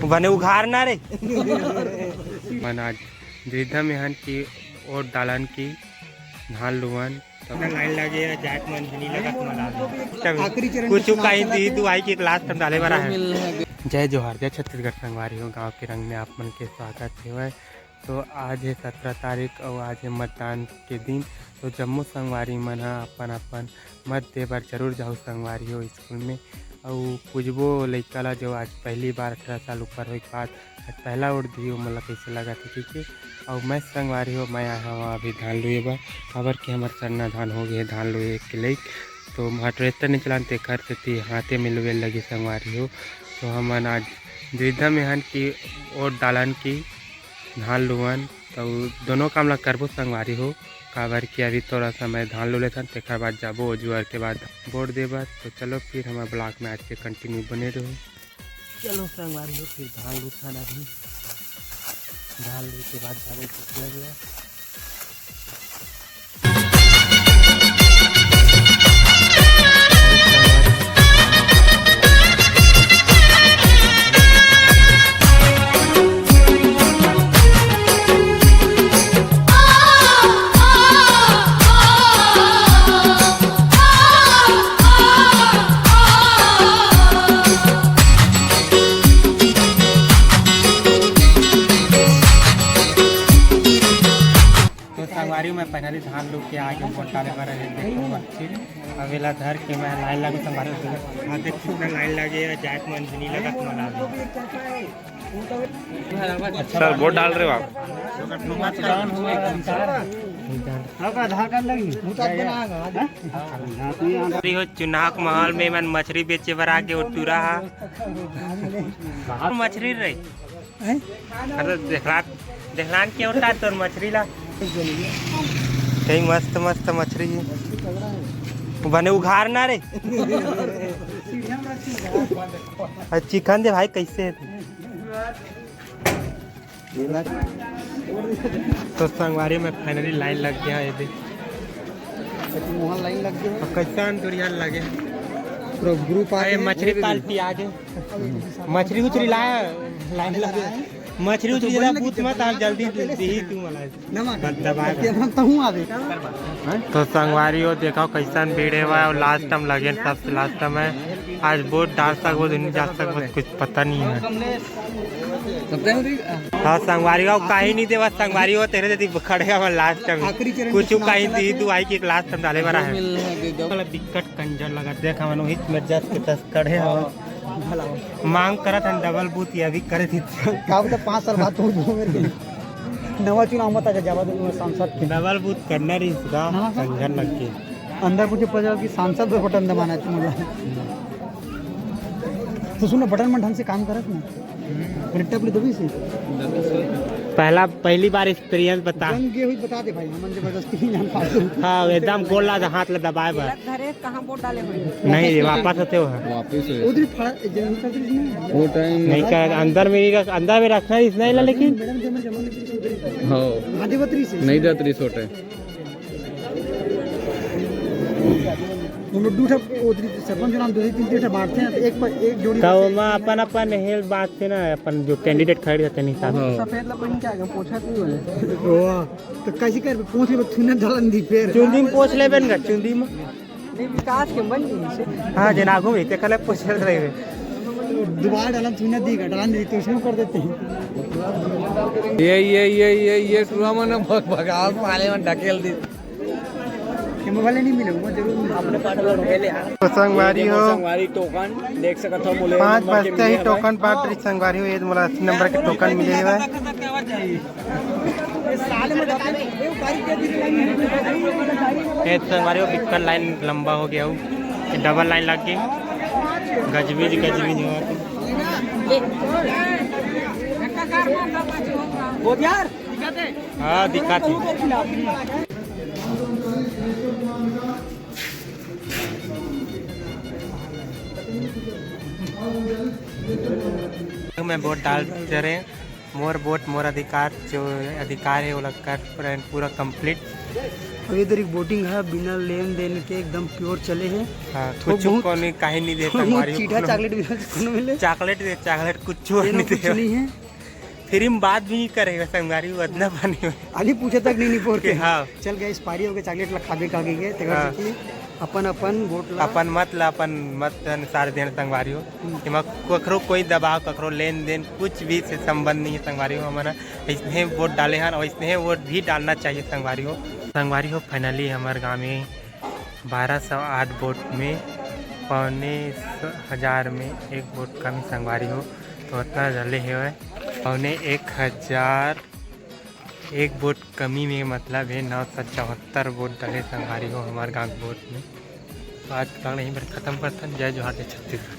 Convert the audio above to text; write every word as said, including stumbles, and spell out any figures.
बने उघार ना रे। मन आज वृद्धा मेहन की ओट डालन की धान लुवन। इतना लाइन लगे या जाट मन नहीं लगा तुम्हारा। तब आखिरी चरण के कुछ चुनाव कहीं चलत दी हे। दुआई की एक लास्ट हम डाले वाला है। जय जोहार, जय छत्तीसगढ़ संगवारी हो, गांव के रंग में आप मन के स्वागत हेवय। तो आज है सत्रह तारीख और आज है मतदान के दिन। तो जम्मो संगवारी मन ह अपन अपन मत दे बर जरूर जाहू संगवारी हो स्कूल में। अउ पूजबो लइका ला जो आज पहली बार अठारह साल ऊपर होए के बाद आज पहला वोट दिही, ओमन ला कइसे लगत हे, ठीक हे। अउ मैं संगवारी हो, मैं आए हवा अभी धान लुए बर, काबर कि हमर सरना धान हो गए धान लुए के लइक। तो हार्वेस्टर नहीं चलान, तेखर सेती हाथे में लुए लगी संगवारी हो। तो हमन आज वृद्धा मेहन की ओट डालन की धान लुवन, तो दोनों काम ला करबो संगवारी हो, काबर कि अभी थोड़ा समय धान लू लेथन, तेखर बाद जाबो ओजुअर के बाद वोट देबर। तो चलो फिर हमर ब्लॉग में आज के कंटिन्यू बने रहो। चलो संगवारी हो, फिर धान लूथन अभी, धान लू के बाद जाबो ओजुअर में। तो संगवारी, मैं finally धान लू के आगे वोट डाले बर रहे, देखो मच्छी। अब एला धर के मैं लाइन लागू संगवारी। हाँ, देख कितना लाइन लगे है, जाट मन भी नहीं लगा तुम्हारा। सर, वोट डाल रहे हो आप? आधार कार्ड लगी। अरे हो, चुनाव के माहौल में मन मछली बेचे बर आके वो टूरा हा। मछली रही। हैं? अरे देखलान, देखलान के उठा तोर मछली ला। कई मस्त मस्त मछली हे। बने उघार ना रे। अरे चिकन दे भाई, कैसे है? तो संगवारी में finally लाइन लग गया है, ये देख। मोहन लाइन लग गया। अब कैसा अंतुरिया लगे? पूरा ग्रुप आ अरे गए। मछली पार्टी आ गए। मछली उछली लाया, लाइन लगे। मछली उछली जरा बूथ मत, आप जल्दी दी तू वाला। नमक। बस दबा दे। हम तो हूँ आवे। तो संगवारी हो, देखो कैसन भीड़ है भाई, और लास्ट टाइम लगे, सबसे लास्ट टाइम है। आज वोट डाल सकबो, नहीं डाल सकबो, कुछ पता नहीं है। हाँ संगवारी हो, काहे नहीं देवा संगवारी हो, तेरे जैसी खड़े हैं लास्ट टाइम। आखिरी चरण कुछ के चुनाव काहे चलत दी हे। दुआई की एक लास्ट टाइम डाले वाला है। मिलने हैं, दे दो। साला दिक्कत कंजर लगा, देख हमन वही में जस के तस खड़े हैं। मांग करत हन डबल बूथ, ये अभी करे थी। का बता, पाँच साल बाद तो जो मेरे नवा चुनाव मत आ जा, जावा दो सांसद के। डबल बूथ करना रही इसका, नवा सर। संगठन लग के। अंदर मुझे पता कि सांसद पे बटन दबाना है तुम्हारा। तो सुनो, बटन मन ढंग से काम करत ना। रट्टा पुली दबी से। पहला, पहली बार experience बता। जंग ये हुई बता दे भाई, हमन जबरदस्ती नहीं जान पाते। हाँ, एकदम गोल ला हाथ ला दबाए बर। धरे कहाँ वोट डाले हुए? नहीं, ये वापस होते हो। वापस है। उधर फड़ा, जनता दृष्टि नहीं। वो टाइम नहीं कर, अंदर में ही रख, अंदर में रखना है इसने ला, लेकिन मैडम जमर जमर लेकिन उधर ही। हाँ। आदिवत रही से। नहीं जात रही सोटे। हम लोग दू ठा, उधर सरपंच नाम दो तीन ठा बांटते हैं, तो एक पर, एक जोड़ी का से ओमा अपन, अपन हेल बात से ना, अपन जो candidate खड़े रहते नहीं साहब। हाँ। सफेद ला पहन के आगे, पोछा नहीं होले। वाह, तो कैसे कर पोछ ले, थुना डालन दी फिर। चुंदी में पोछ ले बेन का, चुंदी में। नहीं, विकास के मन नहीं से। हाँ, जेना आगू में, ते कले पोछ ले रहे। दोबारा डालन थुना दी का, डालन दी तो इसमें कर देते हैं। ये, ये, ये, ये, ये टूरा मन भग-, भगाल साले मन ढकेल दी। ये मोबाइल नहीं मिले, वो जरूर मिले। अपने पार्टनर पहले आ। तो संगवारी हो। संगवारी टोकन देख सकत हो, मोले पाँच नंबर के बजते ही मिले हवय। टोकन बांट रही संगवारी हो, ये मोला अस्सी नंबर के टोकन मिले हुए। ये संगवारी हो, बिकट लाइन लंबा हो गया हो, ये डबल लाइन लग गई, गजबीज, गजबीज हो। हो यार। हाँ, दिखाते। मैं वोट डाल चुके हैं। मोर वोट, मोर अधिकार, जो अधिकार है, वो लगकर पूरा complete। अब इधर एक बोटिंग है, बिना लेन देन के एकदम प्योर चले हैं। हाँ, थोक कुछ बहुत- कोने काहे नहीं दे थोड़ा बहुत संगवारी हो, चीढ़ा कोनो चॉकलेट भी है, कोनो मिले। चॉकलेट दे, चॉकलेट कुछ तेनो नहीं कुछ दे। नहीं है। फ्री में बात भी नहीं करेगा संगवारी हो, इतना पानी में। अली पूछे तक नहीं निपोर के। हाँ। चल गए, एक्सपायरी हो गए, चॉकलेट ला खाबे का गए, तेकर हाँ। से कि अपन अपन बोट ला अपन मत ला, अपन मत अनुसार देन संगवारी हो। एमा कखरो कोई दबाव, कखरो लेन देन, कुछ भी से संबंध नहीं है संगवारी हो। हमन इसने वोट डाले हन और इसने वोट भी डालना चाहिए संगवारी हो। संगवारी हो, फाइनली हमार गाँव में बारह सौ आठ वोट में पौने स-, हजार में एक वोट कमी संगवारी हो, तो उतना डले हुए पौने एक हजार एक वोट कमी में, मतलब है नौ सौ चौहत्तर वोट डले संगवारी हो हमार गाँव के वोट में। तो आज का यहीं पर खत्म करथन। जय जोहार, जय छत्तीसगढ़।